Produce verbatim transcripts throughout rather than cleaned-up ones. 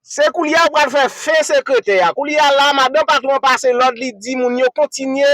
Se koulye a yo pral fè fen sekretè a. Koulye a la, madanm patwon an pase lòd, li di moun yo kontinye,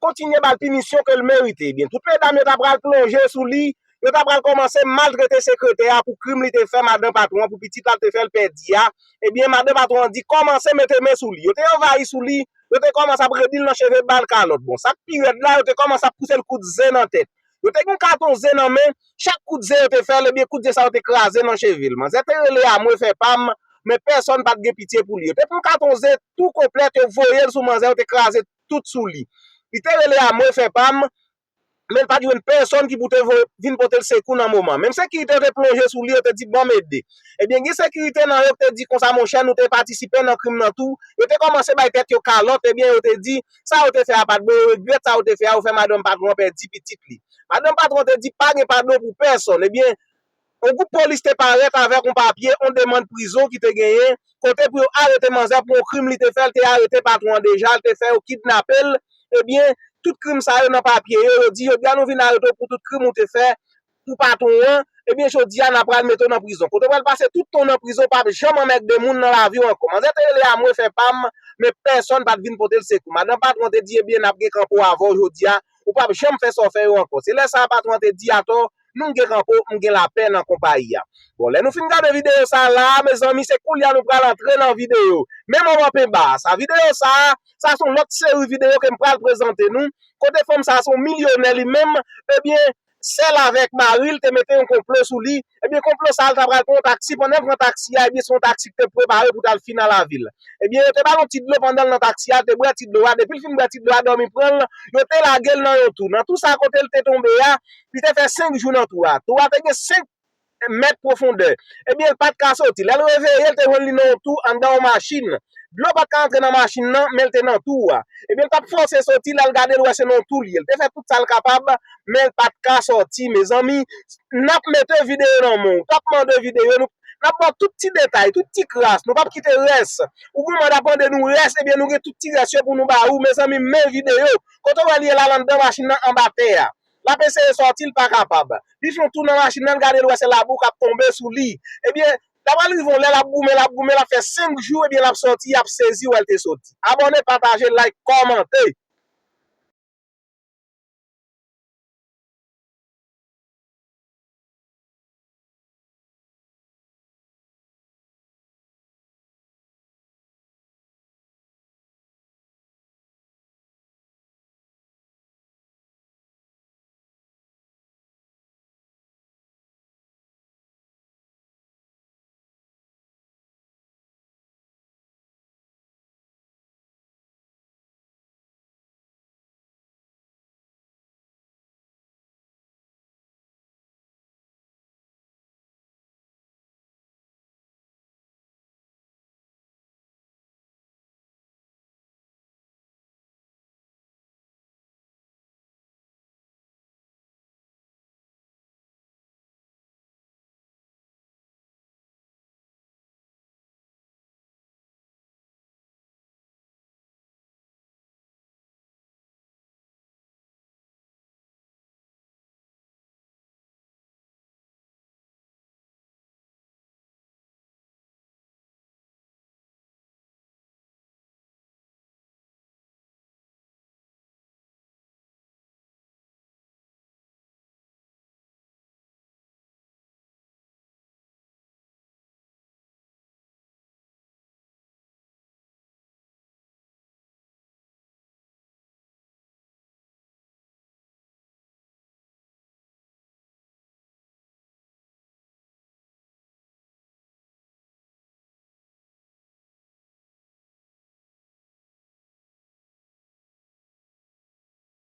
kontinye ba l pinisyon ke l merite. Ebyen, tout medam yo ta pral plonje sou li, yo ta pral kòmanse maltrete sekretè a pou krim li te fè madanm patwon an, pou pitit la l te fè l pèdi a. Ebyen, madanm patwon an di kòmanse mete men sou li. Yo te anvayi sou li, yo te kòmanse ap redi l nan cheve, ba l kalòt. Bon, sa k pi rèd la, yo te kòmanse ap pouse l kout ze nan tèt. Yo te gen yon katon ze nan men, chak kout ze yo te fè l, ebyen kout ze sa yo te kraze nan cheve l. Manzè te rele a mwen fè pa m, men pèsòn pa t gen pitye pou li. Yo te pran katon ze tou konplèt, yo voye l sou manzè, yo te kraze tout sou li. Li te rele a mwen fè pa m, men l pa t jwenn pèsòn ki pou te vo- vin pote l sekou nan moman. Menm sekirite yo te plonje sou li, yo te di ban m ede. Ebyen, gen sekirite nan yo ki te di konsa, monchè, nou te patisipe nan krim nan tou. Yo te kòmanse bay tèt yo kalòt, ebyen, yo te di sa yo te fè a pa t bon, yo regrèt sa yo te fè a, yo fè madanm patwon an pèdi pitit li. Madanm patwon te di pa gen padon pou pèsòn. Ebyen, yon gwoup polis te parèt avèk yon papye, yon demann prizon ki te genyen, kote pou yo arete manzè pou yon krim li te fè, l te arete patwon an deja, l te fè yo kidnape l. Ebyen, tout krim sa yo nan papye yo, yo di, jodi a nou vin arete w pou tout krim ou te fè pou patwon an, ebyen, jodi a n a pral mete w nan prizon. Kote w pral pase tout tan w nan prizon, w p ap janm anmègde moun nan lavi w ankò. Manzè te rele a mwen fè pa m, men pèsòn pa t vin pote l sekou. Madanm patwon te di, ebyen, n ap gen kanpo avè w jodi a, ou p ap janm fè sa w fè yo ankò. Se lè sa a patwon an te di, atò, nou gen kanpo, m gen lapè nan konpayi a. Bon, lè nou fin gade videyo sa a la, mezanmi, se koulye a nou pral antre nan videyo. Men moman penba sa, videyo sa a, sa se yon lòt seri videyo ke m pral prezante nou, kote fanm sa a se yon milyonè li menm, ebyen, sèl avèk mari l te mete yon konplo sou li, ebyen, konplo sa a l ta pral pran yon taksi, pandan l pran taksi a, ebyen, se yon taksi ki te prepare pou t al fin a lavil. Ebyen, yo te ba l yon ti dlo pandan l nan taksi a, l te bwè ti dlo a, depi l fin bwè ti dlo a, dòmi pran l, yo te lage l nan yon tou. Nan tou sa kote l te tonbe a, li te fè senk jou nan tou a. Tou a te gen senk mèt pwofondè. Ebyen, l pa t ka soti. Lè l reveye, l te jwenn li nan yon tou anndan yon machin. Dlo pa t ka antre nan machin nan, men l te nan tou a. Ebyen, l t ap fòse soti, lè l gade, l wè se nan yon tou l ye. L te fè tout sa l kapab, men l pa t ka soti. Mezanmi, n ap mete videyo nan men w. W t ap mande videyo, nou, n ap ba w tout ti detay, tout ti kras. Nou p ap kite rès. Ou gen mande ap mande nou rès, ebyen, nou gen tout ti rès yo pou nou ba ou. Mezanmi, men videyo. Kote w wè l ye la, l anndan machin nan, anba tè a. L ap eseye sòti, l pa kapab. Li fè yon tou nan machin nan, l gade, l wè se labou k ap tonbe sou li. Ebyen, l ap rive yon lè, l ap goumen, l ap goumen, l ap fè senk jou, ebyen, l ap sòti, y ap sezi wè l te soti. Abòne, pataje, like, kòmante.